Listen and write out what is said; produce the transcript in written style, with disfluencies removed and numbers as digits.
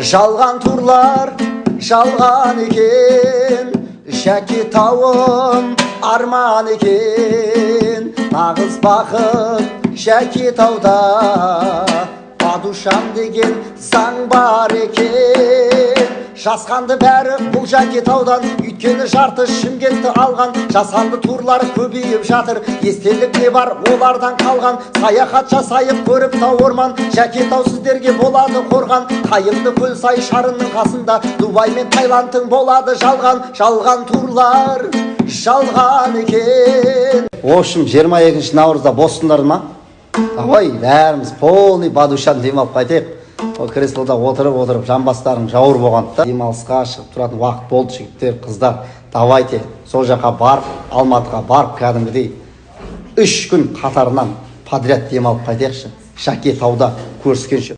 Жалған турлар жалған екен, Жәке тауым арман екен. Нағыз бақыт Жәке тауда, по душам деген заң бар екен. Жасқанды бәрі бұл Жәке таудан, өйткені жарты Шымкентті алған. Жасанды турлар көбейіп жатыр, естелік не бар олардан қалған? Саяхат жасайық көріп тау, орман, Жәке тау сіздерге болады қорған. Қайыңды, Көлсай, Шарынның қасында Дубай мен Таиландтың болады жалған. Жалған турлар жалған екен. В общем, 22 наурызда боссыңдар ма? Давай бәріміз полный по душам демалып қайтайық. Ол креслода отырып отырып жамбастарың жауыр болған да, демалысқа шығып тұратын уақыт болды. Жігіттер, қыздар, давайте сол жаққа барып, Алматыға барып, кәдімгідей 3 күн қатарынан подряд демалып қайтайықшы. Жәке тауда көріскенше.